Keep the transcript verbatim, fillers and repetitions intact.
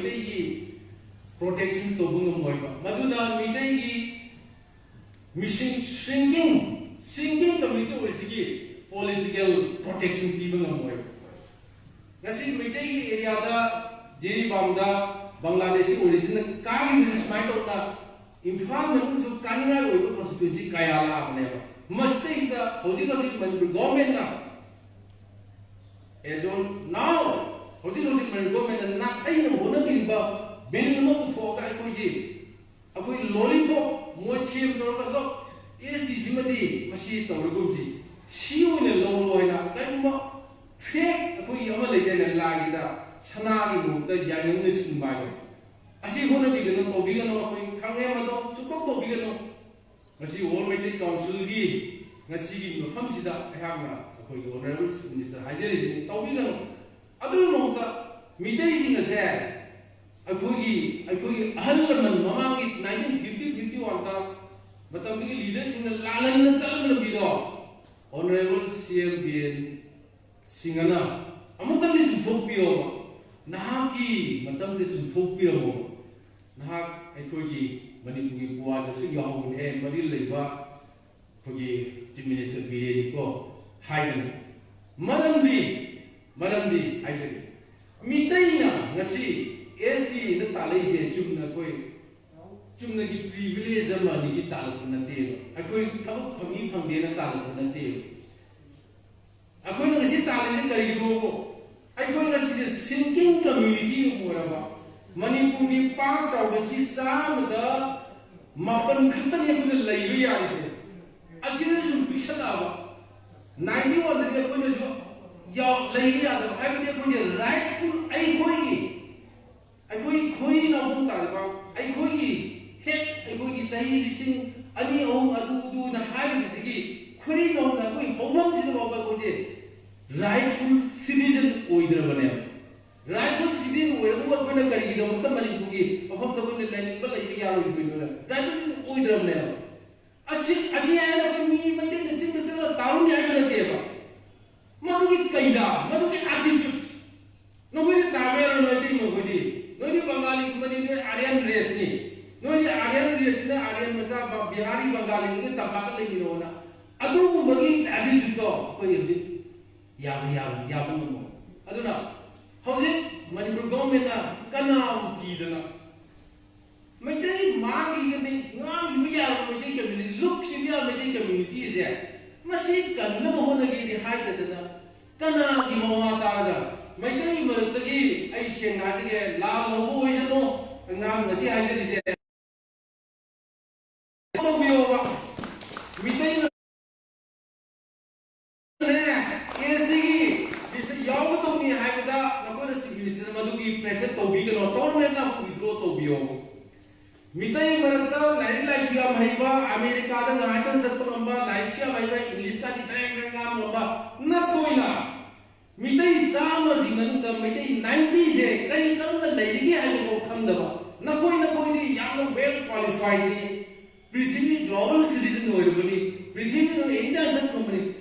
ꯃꯩꯇꯩꯒꯤ ꯄ꯭ꯔꯣꯇꯦꯛꯁꯟ ꯇꯧꯕ ꯉꯝꯃꯣꯏꯕ꯫ ꯃꯗꯨꯅ ꯃꯤꯇꯩꯒꯤ ꯃꯤꯁꯤꯡ, ꯁ꯭ꯔꯤꯡꯀꯤꯡ, ꯁ꯭ꯔꯤꯡꯀꯤꯡ ꯀꯝꯃ꯭ꯌꯨꯅꯤꯇꯤ ꯑꯣꯏꯔꯤꯁꯤꯒꯤ ꯄꯣꯂꯤꯇꯤꯀꯦꯜ ꯄ꯭ꯔꯣꯇꯦꯛꯁꯟ ꯄꯤꯕ ꯉꯝꯃꯣꯏꯕ꯫ ꯉꯁꯤ ꯃꯩꯇꯩꯒꯤ ꯑꯦꯔꯤꯌꯥꯗ, ꯖꯤꯔꯤꯕꯥꯝꯗ ꯕꯪꯒ꯭ꯂꯥꯗꯦꯁꯤ ꯑꯣꯔꯤꯖꯤꯟꯅ ꯀꯥꯈꯤꯕꯁꯤ ꯁꯨꯃꯥꯏꯅ ꯇꯧꯗꯅ ꯏꯝꯐꯥꯜ ꯃꯅꯨꯡꯁꯨ ꯀꯥꯅꯤꯡꯉꯥꯏ ꯑꯣꯏꯕ ꯀꯣꯟꯁꯇꯤꯇ꯭ꯋꯦꯟꯁꯤ ꯀꯌꯥ ꯂꯥꯛꯑꯕꯅꯦꯕ꯫ ꯃꯁꯤꯗꯩꯁꯤꯗ ꯍꯧꯖꯤꯛ ꯍꯧꯖꯤꯛ ꯃꯅꯤꯄꯨꯔ ꯒꯣꯔꯃꯦꯟꯅ, as on now, ꯍꯧꯖꯤꯛ ꯍꯧꯖꯤꯛ ꯃꯅꯤꯄꯨꯔ ꯒꯣꯔꯃꯦꯟꯅ ꯅꯥꯊꯩꯅꯕ ꯍꯣꯠꯅꯕꯤꯔꯤꯕ ꯕꯤꯜ ꯑꯃ ꯄꯨꯊꯣꯛꯑꯒ ꯑꯩꯈꯣꯏꯁꯤ, ꯑꯩꯈꯣꯏ ꯂꯣꯂꯤꯄꯣꯞ ꯃꯣꯏ ꯁꯦꯝ ꯇꯧꯔꯒ, "ꯂꯣ, ꯑꯦꯁ ꯇꯤ ꯁꯤꯃꯗꯤ ꯃꯁꯤ ꯇꯧꯔꯒꯨꯝꯁꯤ, ꯁꯤ ꯑꯣꯏꯅ ꯂꯧꯔꯣ" ꯍꯥꯏꯅ ꯀꯔꯤꯒꯨꯝꯕ ꯐꯦꯛ ꯑꯩꯈꯣꯏꯒꯤ ꯑꯃ ꯂꯩꯇꯦꯅ, ꯂꯥꯏꯒꯤꯗ ꯁꯅꯥꯒꯤ ꯃꯍꯨꯠꯇ ꯌꯥꯏꯉꯪꯅ ꯁꯤꯟꯕ ꯍꯥꯏꯗꯣ꯫ ꯑꯁꯤ ꯍꯣꯠꯅꯕꯤꯒꯅꯨ, ꯇꯧꯕꯤꯒꯅꯨ, ꯑꯩꯈꯣꯏ ꯈꯪꯉꯦ, ꯃꯗꯣ ꯁꯨꯛꯇꯧ ꯇꯧꯕꯤꯒꯅꯨ꯫ ꯉꯁꯤ ꯋꯥꯔꯜ ꯃꯩꯇꯩ ꯀꯥꯎꯟꯁꯤꯜꯒꯤ ꯉꯁꯤꯒꯤ ꯃꯐꯝꯁꯤꯗ ꯑꯩꯍꯥꯛꯅ ꯑꯩꯈꯣꯏꯒꯤ ꯑꯣꯅꯔꯦꯕꯜ ꯆꯤꯐ ꯃꯤꯅꯤꯁꯇꯔ ꯍꯥꯏꯖꯔꯤꯁꯤꯅꯤ, ꯇꯧꯕꯤꯒꯅꯨ꯫ ꯑꯗꯨꯒꯤ ꯃꯍꯨꯠꯇ ꯃꯤꯇꯩꯁꯤꯡ ꯑꯁꯦ ꯑꯩꯈꯣꯏꯒꯤ, ꯑꯩꯈꯣꯏꯒꯤ ꯑꯍꯜ ꯂꯃꯟ ꯃꯃꯥꯡꯒꯤ ꯅꯥꯏꯟꯇꯤꯟ ꯐꯤꯐꯇꯤ, ꯐꯤꯐꯇꯤ ꯋꯥꯟꯗ ꯃꯇꯝꯗꯨꯒꯤ ꯂꯤꯗꯔꯁꯤꯡꯅ ꯂꯥꯜꯍꯟꯅ ꯆꯠꯂꯝꯕ ꯂꯝꯕꯤꯗꯣ ꯑꯣꯅꯔꯦꯕꯜ ꯁꯤ ꯑꯦꯝ ꯕꯤꯔꯦꯟ ꯁꯤꯡꯍꯅ ꯑꯃꯨꯛꯇꯪꯗꯤ ꯆꯨꯝꯊꯣꯛꯄꯤꯌꯣꯕ꯫ ꯅꯍꯥꯛꯀꯤ ꯃꯇꯝꯗ ꯆꯨꯝꯊꯣꯛꯄꯤꯔꯝꯃꯣꯕ꯫ ꯅꯍꯥꯛ ꯑꯩꯈꯣꯏꯒꯤ ꯃꯅꯤꯄꯨꯔꯒꯤ ꯄꯨꯋꯥꯔꯤꯗꯁꯨ ꯌꯥꯎꯍꯧꯕꯅꯦ, ꯃꯔꯤ ꯂꯩꯕ ꯑꯩꯈꯣꯏꯒꯤ ꯆꯤꯐ ꯃꯤꯅꯤꯁꯇꯔ ꯕꯤꯔꯦꯟꯅꯤꯀꯣ ꯍꯥꯏꯗꯅ꯫ ꯃꯔꯝꯗꯤ, ꯃꯔꯝꯗꯤ ꯍꯥꯏꯖꯒꯦ, ꯃꯤꯇꯩꯅ ꯉꯁꯤ ꯑꯦꯁ ꯇꯤꯅ ꯇꯥꯜꯂꯛꯏꯁꯦ ꯆꯨꯝꯅ ꯑꯩꯈꯣꯏ ꯆꯨꯝꯅꯒꯤ ꯄ꯭ꯔꯤꯚꯤꯂꯦꯖ ꯑꯃ ꯑꯅꯤꯒꯤ ꯇꯥꯜꯂꯛꯄ ꯅꯠꯇꯦꯕ꯫ ꯑꯩꯈꯣꯏ ꯊꯕꯛ ꯐꯪꯉꯤ ꯐꯪꯗꯦꯅ ꯇꯥꯜꯂꯛꯄ ꯅꯠꯇꯦꯕ꯫ ꯑꯩꯈꯣꯏꯅ ꯉꯁꯤ ꯇꯥꯜꯂꯤꯁꯦ ꯀꯔꯤꯒꯤꯅꯣ? ꯑꯩꯈꯣꯏ ꯉꯁꯤꯁꯦ ꯁꯤꯡꯀꯤꯡ ꯀꯝꯃ꯭ꯌꯨꯅꯤꯇꯤ ꯑꯃ ꯑꯣꯏꯔꯕ, ꯃꯅꯤꯄꯨꯔꯒꯤ ꯄꯥꯛ ꯆꯥꯎꯕꯁꯤꯒꯤ ꯆꯥꯝꯃꯗ ꯃꯥꯄꯟ ꯈꯛꯇꯅꯤ ꯑꯩꯈꯣꯏꯅ ꯂꯩꯕ ꯌꯥꯔꯤꯁꯦ꯫ ꯑꯁꯤꯗ ꯁꯨꯝ ꯄꯤꯛꯁꯜꯂꯛꯑꯕ, ꯅꯥꯏꯟꯇꯤ ꯋꯥꯟꯗꯗꯤ ꯑꯩꯈꯣꯏꯅꯁꯨ ꯌꯥꯎ-, ꯂꯩꯕ ꯌꯥꯗꯕ, ꯍꯥꯏꯕꯗꯤ ꯑꯩꯈꯣꯏꯁꯦ ꯔꯥꯏꯠꯐꯨꯜ, ꯑꯩꯈꯣꯏꯒꯤ, ꯑꯩꯈꯣꯏ ꯈꯣꯔꯤ ꯅꯥꯎꯐꯝ ꯇꯥꯔꯤꯕ, ꯑꯩꯈꯣꯏꯒꯤ ꯍꯦꯛ ꯑꯩꯈꯣꯏꯒꯤ ꯆꯍꯤ ꯂꯤꯁꯤꯡ ꯑꯅꯤ, ꯑꯍꯨꯝ ꯑꯗꯨ ꯑꯗꯨꯅ ꯍꯥꯏꯔꯤꯕꯁꯤꯒꯤ ꯈꯣꯔꯤ ꯅꯥꯎꯅ ꯑꯩꯈꯣꯏ ꯍꯧꯐꯝꯁꯤꯗ ꯐꯥꯎꯕ ꯑꯩꯈꯣꯏꯁꯦ ꯔꯥꯏꯠꯐꯨꯜ ꯁꯤꯇꯤꯖꯟ ꯑꯣꯏꯗ꯭ꯔꯕꯅꯦꯕ꯫ ꯔꯥꯏꯠꯐꯨꯜ ꯁꯤꯇꯤꯖꯟ ꯑꯣꯏꯔꯒ ꯑꯩꯈꯣꯏꯅ ꯀꯔꯤꯒꯤꯗꯃꯛꯇ ꯃꯅꯤꯄꯨꯔꯒꯤ ꯃꯐꯝꯗ ꯑꯩꯈꯣꯏꯅ ꯂꯩꯅꯤꯡꯕ ꯂꯩꯕ ꯌꯥꯔꯣꯏꯗꯣꯏꯅꯣꯅ? ꯔꯥꯏꯠꯐꯨꯜ ꯁꯤꯇꯤꯖꯟ ꯑꯣꯏꯗ꯭ꯔꯕꯅꯦꯕ꯫ ꯑꯁꯤ, ꯑꯁꯤ ꯍꯥꯏꯅ ꯑꯩꯈꯣꯏ ꯃꯤ ꯃꯩꯇꯩꯅ ꯆꯤꯡꯗ ꯆꯠꯂꯒ ꯇꯥꯔꯨꯅꯤ ꯍꯥꯏꯕ ꯅꯠꯇꯦꯕ꯫ ꯃꯗꯨꯒꯤ ꯀꯩꯗ, ꯃꯗꯨꯒꯤ ꯑꯦꯇꯤꯆꯨꯠ, ꯅꯈꯣꯏꯗꯤ ꯇꯥꯕ ꯌꯥꯔꯣꯏ, ꯅꯣꯏꯗꯤ, ꯅꯈꯣꯏꯗꯤ, ꯅꯣꯏꯗꯤ ꯑꯩꯈꯣꯏ ꯍꯧꯖꯤꯛ ꯌꯥꯕ ꯌꯥꯕ ꯌꯥꯕ ꯉꯝꯃꯣꯏ꯫ ꯑꯗꯨꯅ ꯍꯧꯖꯤꯛ ꯃꯅꯤꯄꯨꯔ ꯒꯣꯔꯃꯦꯟꯅ ꯀꯅꯥꯕꯨ ꯀꯤꯗꯅ ꯃꯩꯇꯩ ꯃꯥꯡꯈꯤꯒꯅꯤ, ꯉꯥꯡꯈꯤꯕ ꯌꯥꯔꯕ ꯃꯩꯇꯩ ꯀꯝꯃ꯭ꯌꯨꯅꯤꯇꯤ, ꯂꯨꯞꯈꯤꯕ ꯌꯥꯕ ꯃꯩꯇꯩ ꯀꯝꯃ꯭ꯌꯨꯅꯤꯇꯤꯁꯦ ꯃꯁꯤ ꯀꯟꯅꯕ ꯍꯣꯠꯅꯒꯦꯗꯤ ꯍꯥꯏꯗꯗꯅ ꯀꯅꯥꯒꯤ ꯃꯋꯥ ꯇꯥꯔꯒ ꯃꯩꯇꯩ ꯃꯔꯛꯇꯒꯤ, ꯑꯩ ꯁꯦꯡꯅ ꯍꯥꯏꯖꯒꯦ, ꯂꯥꯜ ꯍꯧꯕ ꯑꯣꯏꯁꯅꯨ, ꯑꯉꯥꯡ ꯉꯁꯤ ꯍꯥꯏꯖꯔꯤꯁꯦ ꯇꯧꯕꯤꯌꯣꯕ꯫ ꯃꯤꯇꯩꯅ ꯑꯦꯁ ꯇꯤꯒꯤ ꯂꯤꯁꯇ ꯌꯥꯎꯒꯗꯧꯅꯤ ꯍꯥꯏꯕꯗ ꯅꯈꯣꯏꯅ ꯆꯤꯐ ꯃꯤꯅꯤꯁꯇꯔ ꯃꯗꯨꯒꯤ ꯄ꯭ꯔꯦꯁꯔ ꯇꯧꯕꯤꯒꯅꯣ, ꯇꯧꯔꯝꯃꯦꯅ ꯋꯤꯗ꯭ꯔꯣ ꯇꯧꯕꯤꯌꯣ꯫ ꯃꯤꯇꯩ ꯃꯔꯛꯇ ꯂꯥꯏꯔꯤꯛ ꯂꯥꯏꯁꯨ ꯌꯥꯝ ꯍꯩꯕ, ꯑꯃꯦꯔꯤꯀꯥꯗ ꯉꯥꯏꯍꯥꯛꯇꯪ ꯆꯠꯄ ꯉꯝꯕ, ꯂꯥꯏꯔꯤꯛꯁꯨ ꯌꯥꯝ ꯍꯩꯕ, ꯏꯪꯂꯤꯁꯀꯥꯗꯤ ꯕ꯭ꯔꯦꯡ ꯕ꯭ꯔꯦꯡ ꯉꯥꯡꯕ ꯉꯝꯕ ꯅꯈꯣꯏꯅ ꯃꯤꯇꯩ ꯆꯥꯝꯃꯁꯤ ꯃꯅꯨꯡꯗ ꯃꯩꯇꯩ ꯅꯥꯏꯟꯇꯤꯁꯦ ꯀꯔꯤ ꯀꯔꯝꯅ ꯂꯩꯔꯤꯒꯦ ꯍꯥꯏꯕꯐꯥꯎ ꯈꯪꯗꯕ, ꯅꯈꯣꯏ ꯅꯈꯣꯏꯗꯤ ꯌꯥꯝꯅ ꯋꯦꯜ ꯀ꯭ꯋꯥꯂꯤꯐꯥꯏꯗꯅꯤ, ꯄ꯭ꯔꯤꯊꯤꯕꯤ ꯒ꯭ꯂꯣꯕꯦꯜ ꯁꯤꯇꯤꯖꯟ ꯑꯣꯏꯔꯕꯅꯤ, ꯄ꯭ꯔꯤꯊꯤꯕꯤꯗ ꯑꯦꯅꯤ ꯇꯥꯏꯝ ꯆꯠꯄ ꯉꯝꯕꯅꯤ꯫